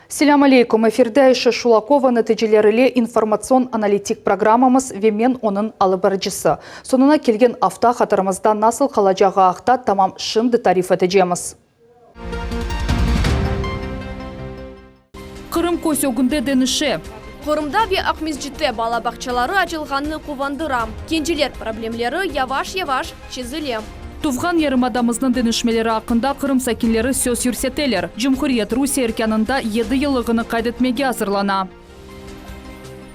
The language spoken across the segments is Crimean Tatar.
Selâm aleykum, efirde Ayşe Şulakova neticeler ile informatsion-analitik programmamız ve men onıñ alıp barıcısı. Soñuna kelgen afta hatırımızda nasıl qalacağı aqta tamam şimdi tarif etecemiz. Qırım köz ögünde deñişe. Qırımda ve Aqmescitte bala bağçaları açılğanı quvandıra. Kenciler problemleri yavaş-yavaş çezile. Tuvğan yarımadamıznıñ deñişmeleri aqqında Qırım sakinleri söz yürseteler. Cumhuriyet Rusiye erkânında yedi yıllığını qayd etmege azırlana.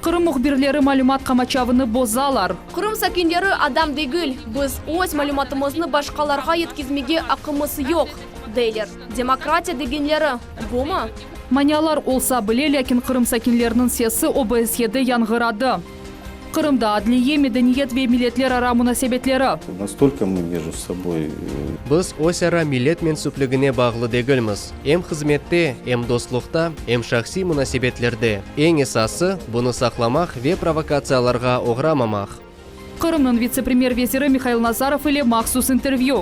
Qırım mühbirleri malümat qamaçavını bozalar. Qırım sakinleri adam degil, biz öz malümatımıznı başqalarğa yetkizmege aqqımız yoq, deyler. Demokratiya degenleri bumı? Manialar olsa bile, lâkin Qırım sakinleriniñ sesi OBSYede yañğıradı. Qırımda adliye, medeniyet ve milletlerara munasebetleri. Nastolko mı mejdu soboy. Biz özara millet mensüpligine bağlı degilmiz, em hızmette, em dostluqta, em şahsiy munasebetlerde. Eñ esası, bunı saqlamaq ve provokatsiyalarğa oğramamaq. Qırımnıñ vitse-premyer veziri Mihail Nazarov ile mahsus intervyü.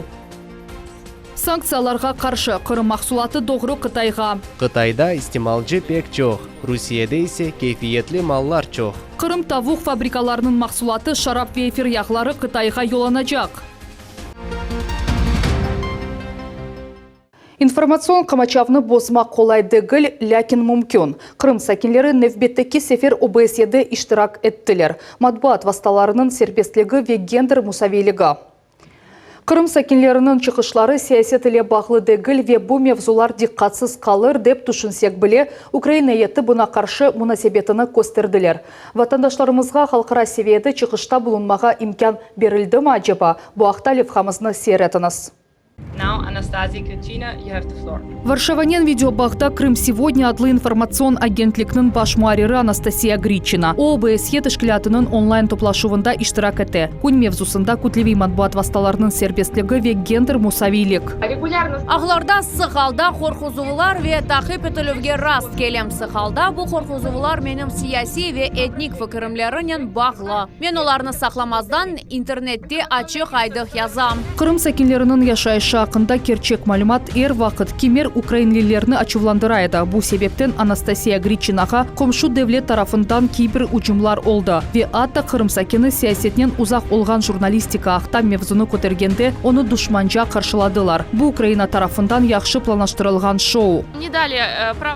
Sanktsiyalarğa qarşı, Qırım mahsulatı doğru Qıtayğa. Qıtayda istimalcı pek çoq, Rusiyede ise keyfiyetli mallar çoq. Qırım tavuq fabrikalarınıñ mahsulatı, şarap ve efir yağları Qıtayğa yollanacaq. İnformatsion qamaçavnı bozmaq qolay degil, lâkin mümkün. Qırım sakinleri nevbetteki sefer OBSYede iştirak ettiler. Matbuat vastalarınıñ serbestligi ve gender musaviyligi. Qırım sakinleriniñ çıqışları siyaset ile bağlı degil ve bu mevzular diqqatsız qalır, dep tüşünsek bile, ukrain eyyeti buna qarşı munasebetini kösterdiler. Vatandaşlarımızğa halqara seviyede çıqışta bulunmağa imkân berildimi aceba? Bu aqta levhamıznı seyir etiñiz. Now, Anastasia Grichina, you have the floor. Varşavanen videobağda Krım segodnâ adlı informatsion agentlikniñ baş muarriri Anastasiya Griçina. O, OBSYE teşkilâtınıñ onlayn toplaşuvında iştirak ete. Kün mevzusında kütleviy matbuat vastalarınıñ serbestligi ve gender musaviylik. Ağlarda sıq alda qorquzuvlar ve taqip etilüvge rast kelem. Sıq alda bu qorquzuvlar menim siyasiy ve etnik fikirimlerinen bağlı. Men olarnı saqlamazdan, internette açıq-aydıq yazam. Qırım sakinleriniñ yaşayışı aqqında kerçek malümat er vaqıt kimer ukrainlilerni açuvlandıra edi. Bu sebepten Anastasiya Griçinağa qomşu devlet tarafından kiber ücümlar oldı ve atta Qırım sakini siyasetnen uzaq olğan jurnalistika aqta mevzunı kötergende onı duşmanca qarşıladılar. Bu Ukraina tarafından yahşı planlaştırılğan şou.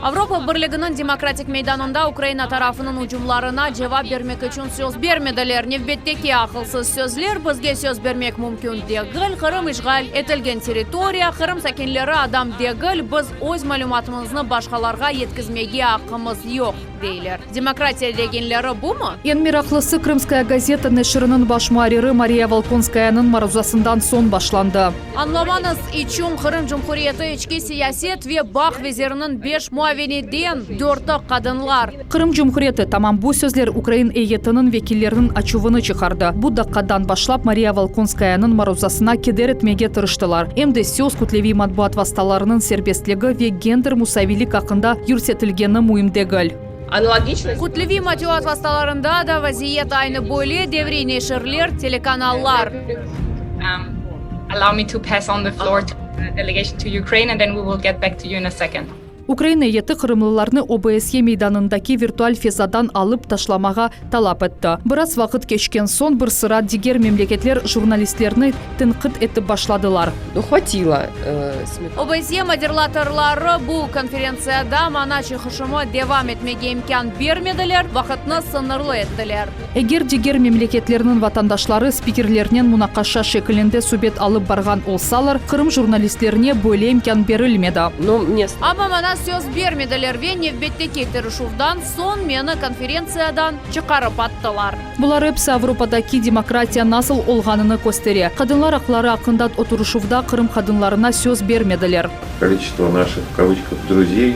Avropa Birliginiñ demokratik meydanında Ukraina tarafınıñ ücümlarına cevap bermek içün söz bermediler. Nevbetteki aqılsız sözler, bizge söz bermek mümkün degil, Qırım işğal etilgen territoriya, Qırım sakinleri adam degil, biz öz malümatımıznı başqalarğa yetkizmege aqqımız yoq, deyler. Demokratiya degenleri bumı? Eñ meraqlısı, Krımskaya gazeta neşiriniñ baş muarriri Mariya Volkonskayanıñ maruzasından soñ başlandı. Añlamañız içün, Qırım Cumhuriyeti içki siyaset ve bağ veziriniñ beş muaviniden dörtü qadınlar. Qırım Cumhuriyeti, tamam bu sözler ukrain eyyetiniñ vekilleriniñ açuvını çıqardı. Bu daqqadan başlap Mariya Volkonskayanıñ maruzasına keder etmege tırıştılar. Em de söz kütleviy matbuat vastalarınıñ serbestligi ve gender musaviylik aqqında yürsetilgeni müim degil. Kütleviy matbuat vastalarında da vaziyet aynı böyle, devriy neşirler, telekanallar. Ukrain eyyeti qırımlılarnı OBSYE meydanındaki virtual fezadan alıp taşlamağa talap etti. Biraz vaqıt keçken soñ bir sıra diger memleketler jurnalistlerni tenqit etip başladılar. OBSYE moderlatorları bu konferentsiyada maña çıqışımı devam etmege imkân bermediler, vaqıtnı sıñırlı ettiler. Eger diger memleketlerniñ vatandaşları spikerlernen munaqaşa şeklinde subet alıp barğan olsalar, Qırım jurnalistlerine böyle imkân berilmedi. Amma maña söz bermediler ve nevbetteki tırışuvdan soñ meni konferentsiyadan çıqarıp attılar. Bular episi Avropadaki demokratiya nasıl olğanını köstere. Qadınlar aqları aqqında oturışuvda Qırım qadınlarına söz bermediler. Koliçestvo naşih, v kavıçkah, druzey.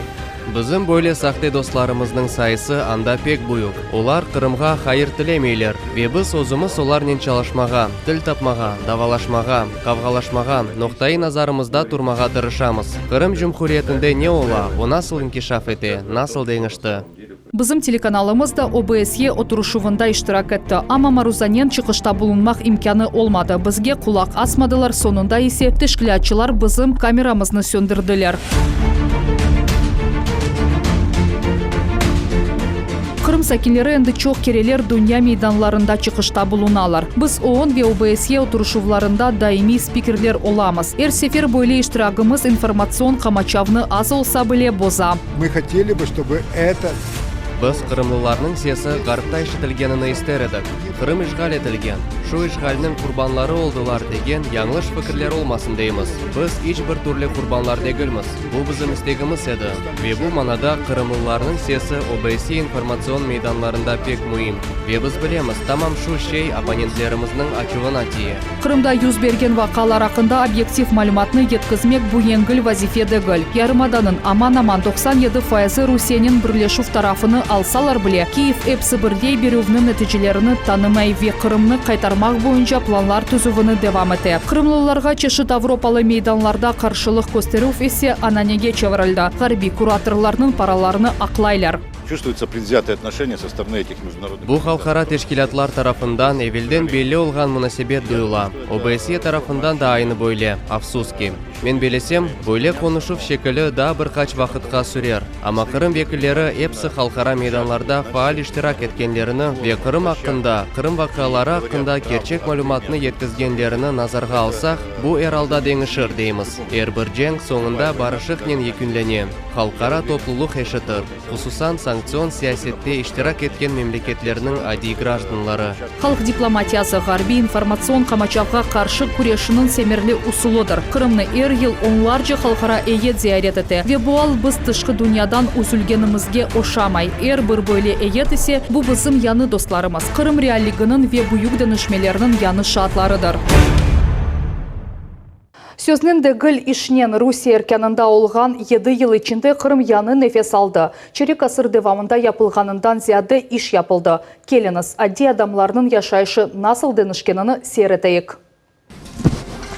Bizim böyle sahte dostlarımıznıñ sayısı anda pek büyük. Olar Qırımğa hayır tilemeyler ve biz özümiz olarnen çalışmağa, til tapmağa, davalaşmağa, qavğalaşmağa, noqtaiy nazarımızda turmağa tırışamız. Qırım Cumhuriyetinde ne ola, o nasıl inkişaf ete, nasıl deñişti? Bizim telekanalımız da OBSYE oturışuvında iştirak etti, amma maruzanen çıqışta bulunmaq imkânı olmadı, bizge qulaq asmadılar, soñunda ise teşkilâtçılar bizim kameramıznı söndürdiler. sakinleri endi çoq kereler dünya meydanlarında çıqışta bulunalar. Biz OON ve OBSYE oturışuvlarında daimiy spikerler olamız. Er sefer böyle iştiragimiz informatsion qamaçavnı az olsa bile boza. Mı hoteli bı, ştobu eto. Biz qırımlılarnıñ sesi Ğarpta eşitilgenini ister edik. Qırım işğal etilgen, şu işğalniñ qurbanları oldılar degen yañlış fikirler olmasın deymiz. Biz iç bir türlü qurbanlar degilmiz. Bu bizim istegimiz edi. Ve bu manada qırımlılarnıñ sesi OBSYE informatsion meydanlarında pek müim. Ve biz bilemiz, tamam şu şey opponentlerimizniñ açuvına tiye. Qırımda yüz bergen vaqialar aqqında obyektiv malümatnı yetkizmek bu yengil vazife degil. Yarımadanıñ aman-aman 97 fayızı Rusiyenen birleşüv tarafını alsalar bile, Kiyev episi bir rey berüvniñ neticelerini tanımay ve Qırımnı qaytarmaq boyunca planlar tizüvini devam ete. Qırımlılarğa çeşit avropalı meydanlarda qarşılıq kösterüv ise ananege çevirildi, ğarbiy kuratorlarnıñ paralarını aqlaylar. Çuvstvuyetsya predvzyatoye otnoşeniye so storony etih mejdunarodnyh Bu halqara teşkilâtlar tarafından evelden belli olğan munasebet duyula. OBSYE tarafından da aynı böyle, afsus ki. Men bellesem, böyle qonuşuv şekili daa bir qaç vaqıtqa sürer, amma Qırım vekilleri episi halqara meydanlarda faal iştirak etkenlerini ve Qırım aqqında, Qırım vaqiaları aqqında kerçek malümatnı yetkizgenlerini nazarğa alsaq, bu er alda deñişir, deymiz. Er bir cenk soñunda barışıqnen yekünlene. Halqara topluluq eşitir, hususan sanktsion siyasette iştirak etken memleketlerniñ adiy grajdanları. Halq diplomatiyası, ğarbiy informatsion qamaçavğa qarşı küreşniñ semerli usulıdır. Qırımnı er yıl onlarca halqara eyyet ziyaret ete ve bu al biz tışqı dünyadan üzülgenimizge oşamay. Er bir böyle eyyet ise, bu bizim yañı dostlarımız, Qırım realliginiñ ve büyük deñişmelerniñ yañı şaatlarıdır. Söznen degil, işnen Rusiye erkânında olğan yedi yıl içinde Qırım yañı nefes aldı. Çerik asır devamında yapılğanından ziyade iş yapıldı. Keliñiz, adiy adamlarnıñ yaşayışı nasıl deñişkenini seyir eteyik.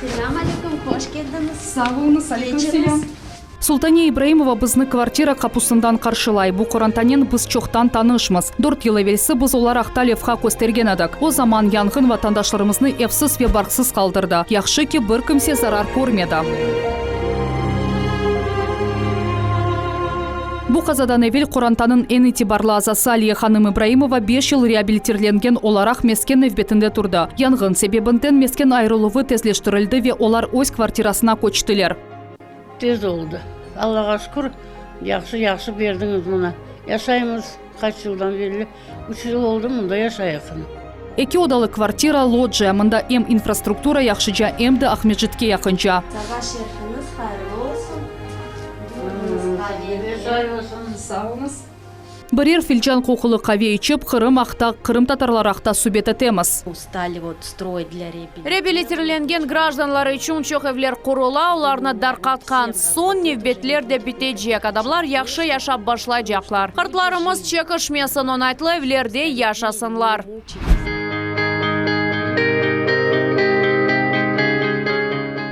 Selâm aleyküm, hoş keldiñiz. Sağ oluñız, aleyküm selâm. Sultaniye İbraimova bizni kvartira qapusından qarşılay. Bu qorantanen biz çoqtan tanışmız. Dört yıl evelsi biz olar aqta levha köstergen edik. O zaman yanğın vatandaşlarımıznı evsiz ve barqsız qaldırdı. Yahşı ki, bir kimse zarar körmedi. Bu qazadan evel qorantanıñ eñ itibarlı azası Aliye hanım İbraimova beş yıl reabilitirlengen olaraq mesken nevbetinde turdı. Yanğın sebebinden mesken ayırıluvı tezleştirildi ve olar öz kvartirasına köçtiler. Tez oldı. Allağa şükür, yahşı-yahşı berdiñiz mına. Yaşaymız qaç yıldan berli, üç yıl oldı mında yaşayıq. Eki odalı kvartira, lodjiya, mında em infrastruktura yahşıca, em de Aqmescitke yaqınca. Saba şerfiñiz hayırlı olsun. Buyurıñız qavege. Sağ oluñız. Birer filcan qoqulı qave içip, Qırım aqta, qırımtatarlar aqta subet etemiz. Reabilitirlengen grajdanlar içün çoq evler qurula, olarnı darqatqan soñ nevbetler de bitecek, adamlar yahşı yaşap başlaycaqlar. Qartlarımız çekişmesin, oñaytlı evlerde yaşasınlar.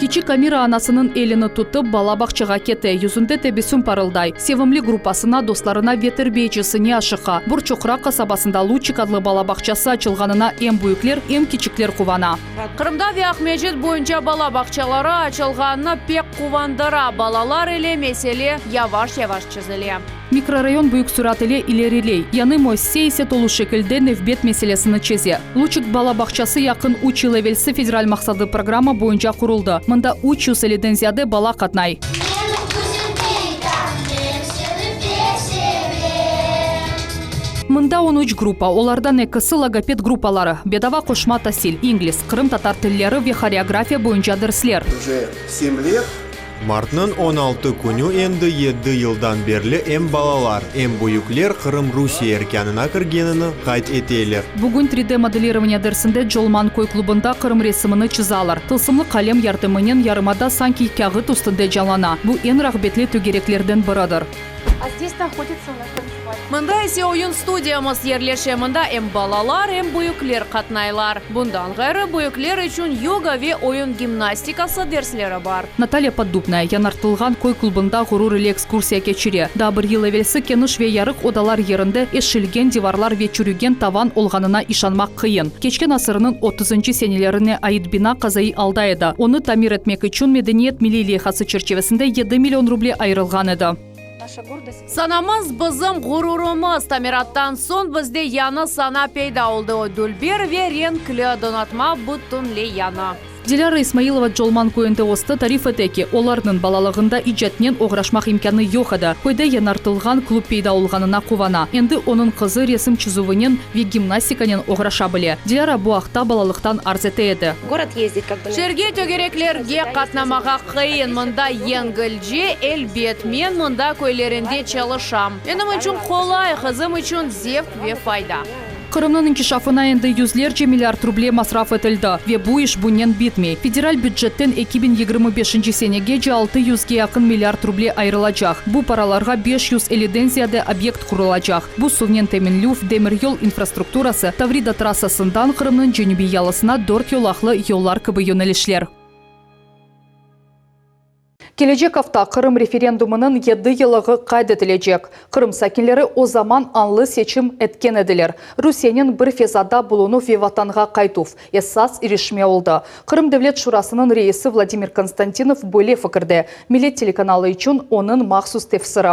Kiçik Amira anasınıñ elini tutıp, bala bağçağa kete, yüzünde tebessüm parılday. Sevimli gruppasına, dostlarına ve terbiyecisine aşıqa. Borçoqraq qasabasında Luçik adlı bala bağçası açılğanına em büyükler, em kiçikler quvana. Qırımda ve Aqmescit boyunca bala bağçaları açılğanı pek quvandıra. Balalar ile mesele yavaş-yavaş çezile. Mikrorayon büyük sürat ile ileriley. Yañı müessise ise tolu şekilde nevbet meselesini çeze. Luçik bala bağçası yaqın üç yıl evelsi federal maqsatlı programma boyunca quruldı. Mında 350 den ziyade bala qatnay. Men güzel meydan, men seni pek sevem. Mında on üç gruppa, olardan ekisi logoped gruppaları, bedava qoşma tasil, ingliz, qırımtatar tilleri ve horeografiya boyunca dersler. Uje sem let. Martnıñ 16 künü endi yedi yıldan berli em balalar, em büyükler Qırım Rusiye erkânına kirgenini qayd eteler. Bugün 3D modelirovaniye dersinde Colman köy klubında Qırım resimini çızalar. Tılsımlı qalem yardımınen yarımada sanki kâğıt üstünde canlana. Bu eñ rağbetli tögereklerden biridir. A zdes nahoditsa u nas tantsıvalnıy. Mında ise oyun studiyamız yerleşe, mında em balalar, em büyükler qatnaylar. Bundan ğayrı, büyükler içün yoga ve oyun gimnastikası dersleri bar. Natalya Poddubnaya yañartılğan köy klubında ğurur ile ekskursiya keçire. Daa bir yıl evelsi keniş ve yarıq odalar yerinde eşilgen divarlar ve çürügen tavan olğanına işanmaq qıyın. Keçken asırnıñ otuzıncı senelerine ait bina qazaiy alda edi. Onı tamir etmek içün Medeniyet milliy leyhası çerçivesinde yedi million ruble ayırılğan edi. Sanamız, bizim ğururımız. Tamirattan soñ bizde yañı sana peyda oldı, o dülber ve renkli, donatma bütünley yañı. Dilâra İsmailova Colman köyünde östi, tarif ete ki, olarnıñ balalığında icatnen oğraşmaq imkânı yoq edi. Köyde yañartılğan klub peyda olğanına quvana. Endi onıñ qızı resim çizüvinen ve gimnastikanen oğraşa bile. Dilâra bu aqta balalıqtan arz ete edi. Şeerge tögereklerge qatnamağa qıyın, mında yengilce, elbet, men mında köylerinde çalışam. Menim içün qolay, qızım içün zevq ve fayda. Qırımnıñ inkişafına endi yüzlerce milliard ruble masraf etildi ve bu iş bunen bitmey. Federal bücetten 2025 senegece altı yüzge yaqın milliard ruble ayırılacaq. Bu paralarğa 550-den ziyade obyekt qurulacaq. Bu suvnen teminlüv, demiryol infrastrukturası, Tavrida trassasından Qırımnıñ cenübiy yalısına dört yolaqlı yollar kibi yönelişler. Kelecek afta Qırım referendumınıñ yedi yıllığı qayd etilecek. Qırım sakinleri o zaman añlı seçim etken ediler. Rusiyenen bir fezada bulunuv ve Vatanğa qaytuv, esas irişme oldı. Qırım Devlet Şurasınıñ reisi Vladimir Konstantinov böyle fikirde, Millet telekanalı içün onıñ mahsus tefsiri.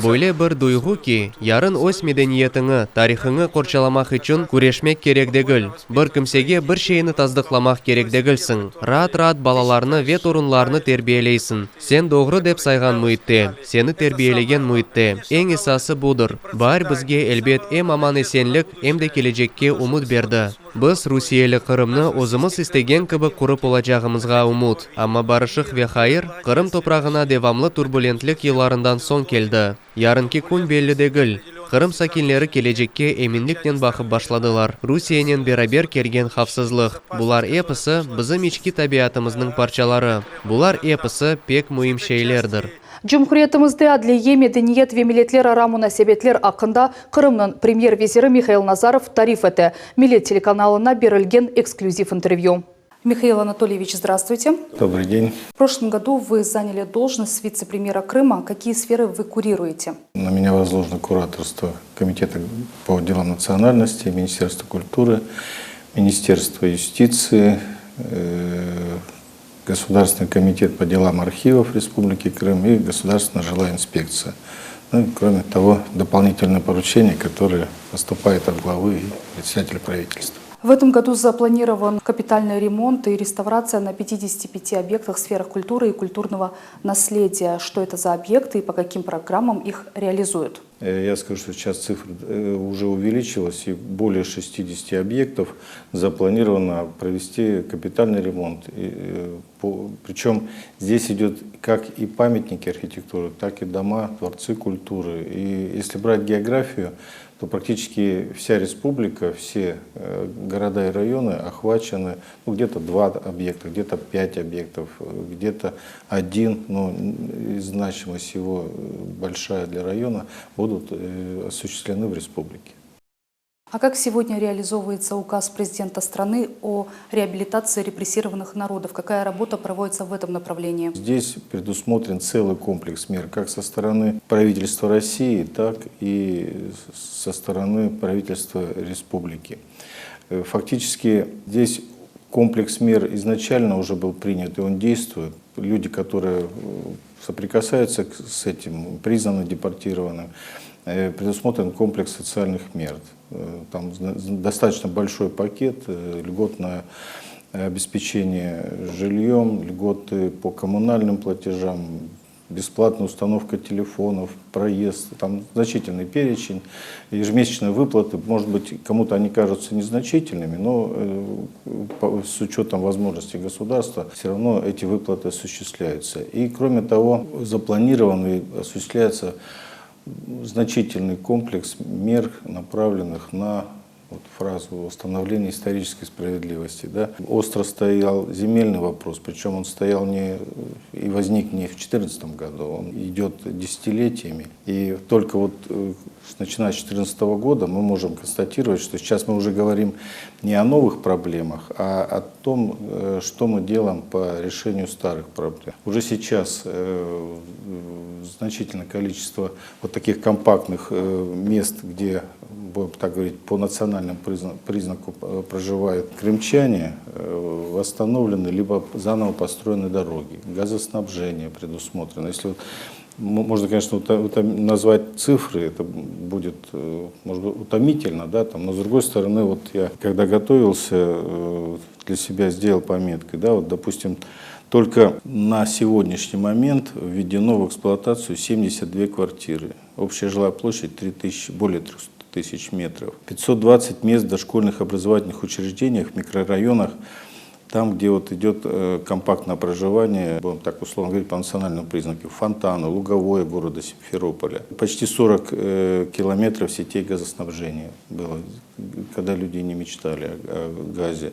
Böyle bir duyğu ki, yarın öz medeniyetiñi, tarihıñı qorçalamaq içün küreşmek kerek degil, bir kimsege bir şeyni tasdıqlamaq kerek degilsiñ, raat-raat balalarnı ve torunlarnı terbiyeleysiñ. Sen doğru dep sayğan müitte, seni terbiyelegen müitte. Eñ esası budır. Baar bizge, elbet, em aman-esenlik, em de kelecekke ümüt berdi. Biz rusiyeli Qırımnı özümiz istegen kibi qurıp olacağımızğa ümüt. Amma barışıq ve hayır Qırım toprağına devamlı turbulentlik yıllarından soñ keldi. Yarınki kün belli degil. Qırım sakinleri kelecekke eminliknen baqıp başladılar. Rusiyenen beraber kelgen havfsızlıq, bular episi bizim içki tabiatımıznıñ parçaları. Bular episi pek müim şeylerdir. Cumhuriyetimizde adliye, medeniyet ve milletlerara munasebetler aqqında Qırımnıñ premyer veziri Mihail Nazarov tarif ete, Millet telekanalına berilgen eksklüziv intervyü. Mihail Anatolyeviç, zdravstvuyte. Добрый день. В прошлом году вы заняли должность вице-премьера Крыма. Какие сферы вы курируете? На меня возложено кураторство Комитета по делам национальности, Министерства культуры, Министерства юстиции, э, Государственный комитет по делам архивов Республики Крым и Государственная жилая инспекция. Ну и, кроме того, дополнительные поручения, которые поступают от главы и председателя правительства. В этом году запланирован капитальный ремонт и реставрация на 55 объектах в сферах культуры и культурного наследия. Что это за объекты и по каким программам их реализуют? Э, я скажу, что сейчас цифра э, уже увеличилась, и более 60 объектов запланировано провести капитальный ремонт. Э, причем здесь идет как и памятники архитектуры, так и дома, дворцы культуры. И если брать географию, то практически вся республика, все э, города и районы охвачены, ну, где-то два объекта, где-то пять объектов, где-то один, но значимость его большая для района, будут э, осуществлены в республике. А как сегодня реализовывается указ президента страны о реабилитации репрессированных народов? Какая работа проводится в этом направлении? Здесь предусмотрен целый комплекс мер, как со стороны правительства России, так и со стороны правительства республики. Э, фактически здесь комплекс мер изначально уже был принят, и он действует. Люди, которые э, соприкасаются с этим, признаны депортированными, э, предусмотрен комплекс социальных мер. Там достаточно большой пакет, льготное обеспечение жильем, льготы по коммунальным платежам, бесплатная установка телефонов, проезд, там значительный перечень, ежемесячные выплаты, может быть, кому-то они кажутся незначительными, но э, с учетом возможностей государства все равно эти выплаты осуществляются. И кроме того, запланирован и осуществляется значительный комплекс мер, направленных на вот фразу восстановления исторической справедливости. Да? Остро стоял земельный вопрос, причем он стоял не и возник не в 2014 году, он идет десятилетиями. И только вот э, начиная с 2014 года мы можем констатировать, что сейчас мы уже говорим не о новых проблемах, а о том, э, что мы делаем по решению старых проблем. Уже сейчас э, значительное количество вот таких компактных мест, где будем так говорить, по национальному признаку проживают крымчане, восстановлены либо заново построены дороги, газоснабжение предусмотрено. Если вот можно, конечно, назвать цифры, это будет, может быть, утомительно, да, там, но с другой стороны, вот я, когда готовился, для себя сделал пометки, да, вот, допустим, только на сегодняшний момент введено в эксплуатацию 72 квартиры. Общая жилая площадь 3000, более 300 тысяч метров. 520 мест в дошкольных образовательных учреждениях, в микрорайонах, там, где вот идет компактное проживание, будем так условно говорить, по национальному признаку, Фонтаны, Луговое города Симферополя. Почти 40 километров сетей газоснабжения было, когда люди не мечтали о газе.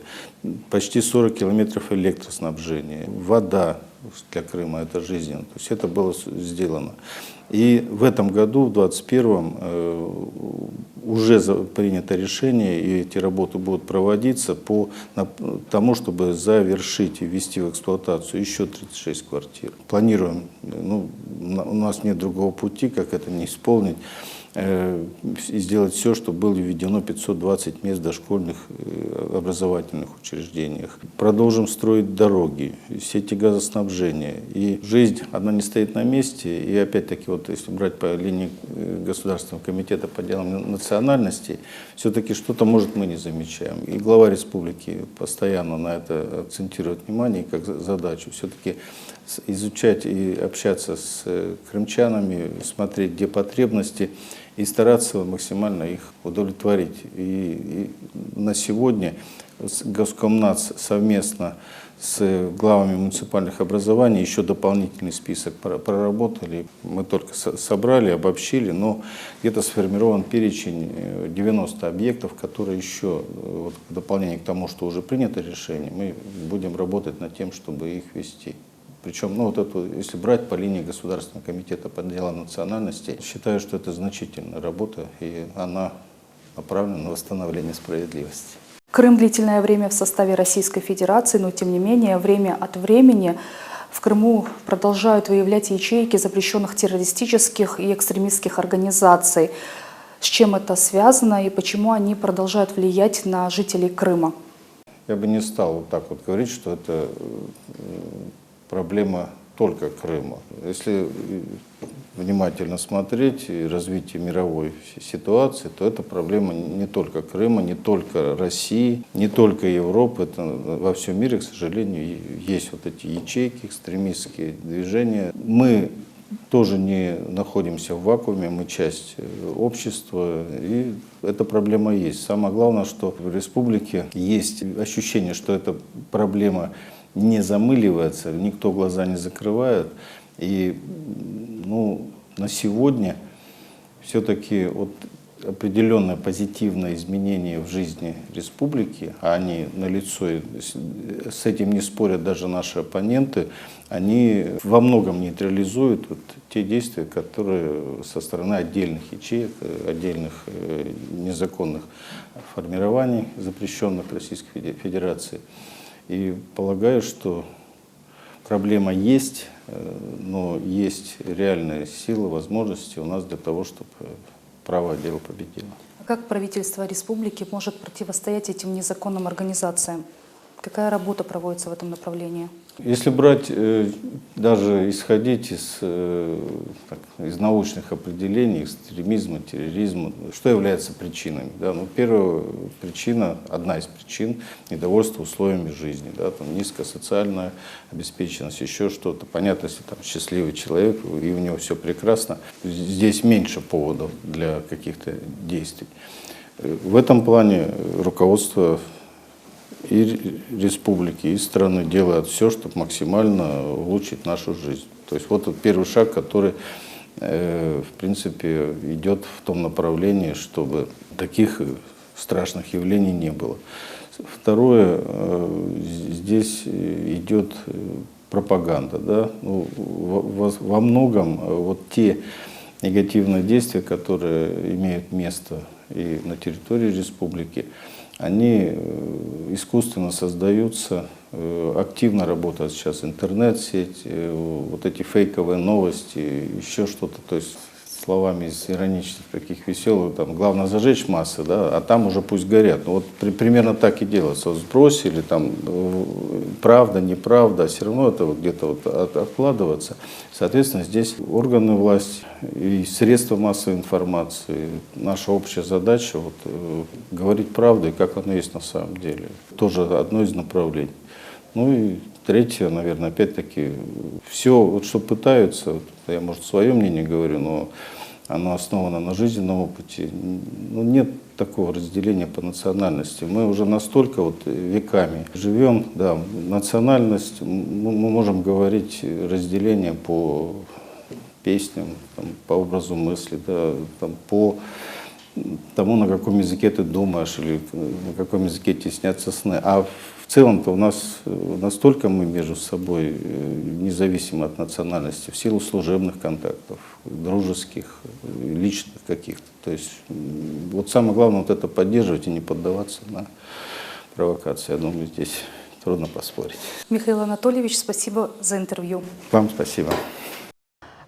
Почти 40 километров электроснабжения. Вода для Крыма – это жизненно. То есть это было сделано. И в этом году, в 2021-м, уже принято решение, и эти работы будут проводиться по тому, чтобы завершить и ввести в эксплуатацию еще 36 квартир. Планируем, у нас нет другого пути, как это не исполнить, и сделать все, чтобы было введено 520 мест в дошкольных образовательных учреждениях. Продолжим строить дороги, сети газоснабжения. И жизнь, она не стоит на месте. И опять-таки, если брать по линии Государственного комитета по делам национальностей, все-таки что-то, может, мы не замечаем. И глава республики постоянно на это акцентирует внимание, как задачу. Все-таки изучать и общаться с крымчанами, смотреть, где потребности, и стараться максимально их удовлетворить. И на сегодня Госкомнац совместно с главами муниципальных образований еще дополнительный список проработали. Мы только собрали, обобщили, но где-то сформирован перечень 90 объектов, которые еще, в дополнение к тому, что уже принято решение, мы будем работать над тем, чтобы их ввести. Причем, если брать по линии Государственного комитета по делам национальностей, считаю, что это значительная работа, и она направлена на восстановление справедливости. Крым длительное время в составе Российской Федерации, но тем не менее время от времени в Крыму продолжают выявлять ячейки запрещенных террористических и экстремистских организаций. С чем это связано и почему они продолжают влиять на жителей Крыма? Я бы не стал вот так вот говорить, что это проблема только Крыма. Если внимательно смотреть развитие мировой ситуации, то это проблема не только Крыма, не только России, не только Европы. Это во всем мире, к сожалению, есть вот эти ячейки, экстремистские движения. Мы тоже не находимся в вакууме, мы часть общества, и эта проблема есть. Самое главное, что в республике есть ощущение, что эта проблема не замыливается, никто глаза не закрывает. И на сегодня все-таки определенное позитивное изменение в жизни республики, а они налицо, и с этим не спорят даже наши оппоненты, они во многом нейтрализуют те действия, которые со стороны отдельных ячеек, отдельных незаконных формирований, запрещенных Российской Федерацией. И полагаю, что проблема есть, но есть реальные силы, возможности у нас для того, чтобы правое дело победило. А как правительство республики может противостоять этим незаконным организациям? Какая работа проводится в этом направлении? Если брать, даже исходить из научных определений экстремизма, терроризма, что является причинами? Да? Первая причина, одна из причин — недовольство условиями жизни, да? Там низкая социальная обеспеченность, еще что-то. Понятно, если счастливый человек, и у него все прекрасно, здесь меньше поводов для каких-то действий. В этом плане руководство и республики, и страны делают все, чтобы максимально улучшить нашу жизнь. То есть вот этот первый шаг, который, в принципе, идет в том направлении, чтобы таких страшных явлений не было. Второе, здесь идет пропаганда. Да? Во многом те негативные действия, которые имеют место и на территории республики, они искусственно создаются, активно работает сейчас интернет-сеть, вот эти фейковые новости, еще что-то. То есть Словами из ироничных таких веселых, там, главное зажечь массы, да, а там уже пусть горят. Ну, вот при, примерно так и делается. Вот сбросили, там, э, правда, неправда, все равно это вот где-то вот от, откладывается. Соответственно, здесь органы власти и средства массовой информации, наша общая задача вот, э, говорить правду и как оно есть на самом деле. Тоже одно из направлений. Ну и третье, наверное, опять-таки, все, вот что пытаются, я, может, свое мнение говорю, но оно основано на жизненном опыте. Ну, нет такого разделения по национальности. Мы уже настолько вот веками живем, да, национальность, мы можем говорить разделение по песням, там, по образу мысли, да, там, по тому, на каком языке ты думаешь или на каком языке тебе снятся сны. А в целом-то у нас э, настолько мы между собой э, независимы от национальности, в силу служебных контактов, дружеских, э, личных каких-то. То есть вот самое главное вот это поддерживать и не поддаваться на провокации. Я думаю, здесь трудно поспорить. Михаил Анатольевич, спасибо за интервью. Вам спасибо.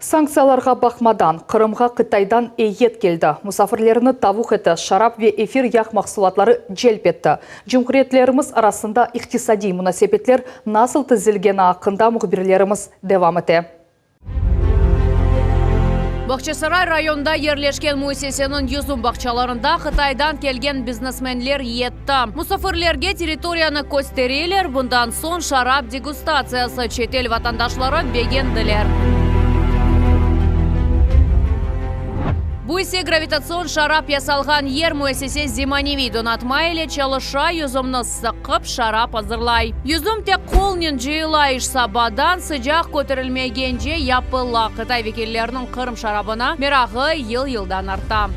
Sanktsiyalarğa baqmadan, Qırımğa Qıtaydan eyyet keldi. Musafirlerni tavuq eti, şarap ve efir yağ mahsulatları celp etti. Cumhuriyetlerimiz arasında iqtisadiy munasebetler nasıl tizilgeni aqqında mühbirlerimiz devam ete. Bağçasaray rayonında yerleşken müessiseniñ yüzüm bağçalarında Qıtaydan kelgen biznesmenler yetti. Musafirlerge territoriyanı köstereler, bundan soñ şarap degustatsiyası, çetel vatandaşları begendiler. Bu ise gravitatsion şarap yasalğan yer, müessise zemaneviy donatma ile çalışa, yüzümni sıqıp şarap azırlay. Yüzüm tek qolnen cıyıla, iş sabadan sıcaq köterilmegence yapıla. Qıtay vekilleriniñ Qırım şarabına merağı yıl-yıldan arta.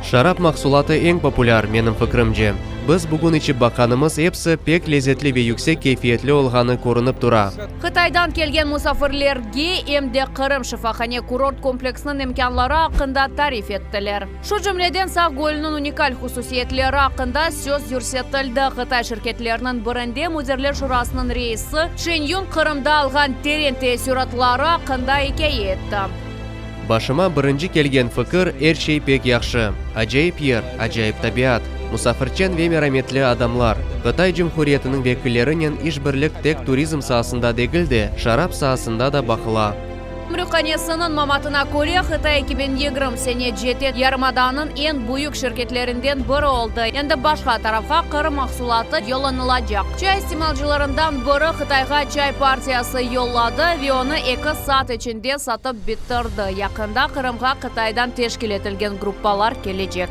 Şarap mahsulatı eñ populâr, menim fikrimce. Biz bugün içip baqqanımız episi pek lezetli ve yüksek keyfiyetli olğanı körünip tura. Qıtaydan kelgen musafirlerge em de Qırım şifahane-kurort kompleksiniñ imkânları aqqında tarif ettiler. Şu cümleden Saq gölüniñ unikal hususiyetleri aqqında söz yürsetildi. Qıtay şirketleriniñ birinde müdirler şurasınıñ reisi Çen Yun Qırımda alğan teren teessüratları aqqında ikâye etti. Başıma birinci kelgen fikir, er şey pek yahşı. Acayip yer, acayip tabiat, musafirçen ve merametli adamlar. Qıtay Cumhuriyetiniñ vekillerinen işbirlik tek turizm saasında degil de, şarap saasında da baqıla. Gümrükhanesiniñ mamatına köre, Qıtay 2020 sene cete yarımadanıñ eñ büyük şirketlerinden biri oldı. Endi başqa tarafqa Qırım mahsulatı yollanılacaq. Çay istimalcılarından biri Qıtayğa çay partiyası yolladı ve onı eki saat içinde satıp bitirdi. Yaqında Qırımğa Qıtaydan teşkil etilgen gruppalar kelecek.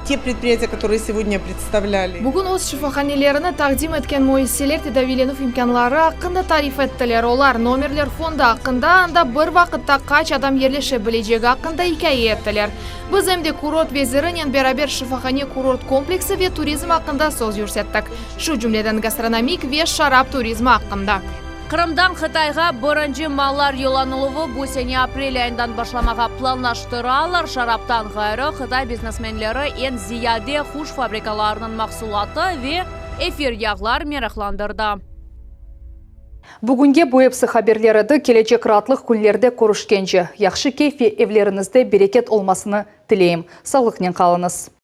Te predpriyatiya, kotorıye segodnâ predstavlâli. Bugün öz şifahanelerini taqdim etken müessiseler tedaviylenüv imkânları aqqında tarif ettiler. Olar, nomerler fondu aqqında, anda bir vaqıtta qaç adam yerleşe bilecegi aqqında ikâye ettiler. Biz em de kurort vezirinen beraber şifahane-kurort kompleksi ve turizm aqqında söz yürsettik, şu cümleden gastronomik ve şarap turizmi aqqında. Qırımdan Qıtayğa birinci mallar yollanıluvı bu sene aprel ayından başlamağa planlaştıralar. Şaraptan ğayrı, Qıtay biznesmenleri eñ ziyade huş fabrikalarınıñ mahsulatı ve efir yağlar meraqlandırdı. Bugünge bu episi haberler edi. Kelecek raatlıq künlerde körüşkence, yahşı keyf ve evleriñizde bereket olmasını tileyim. Sağlıqnen qalıñız.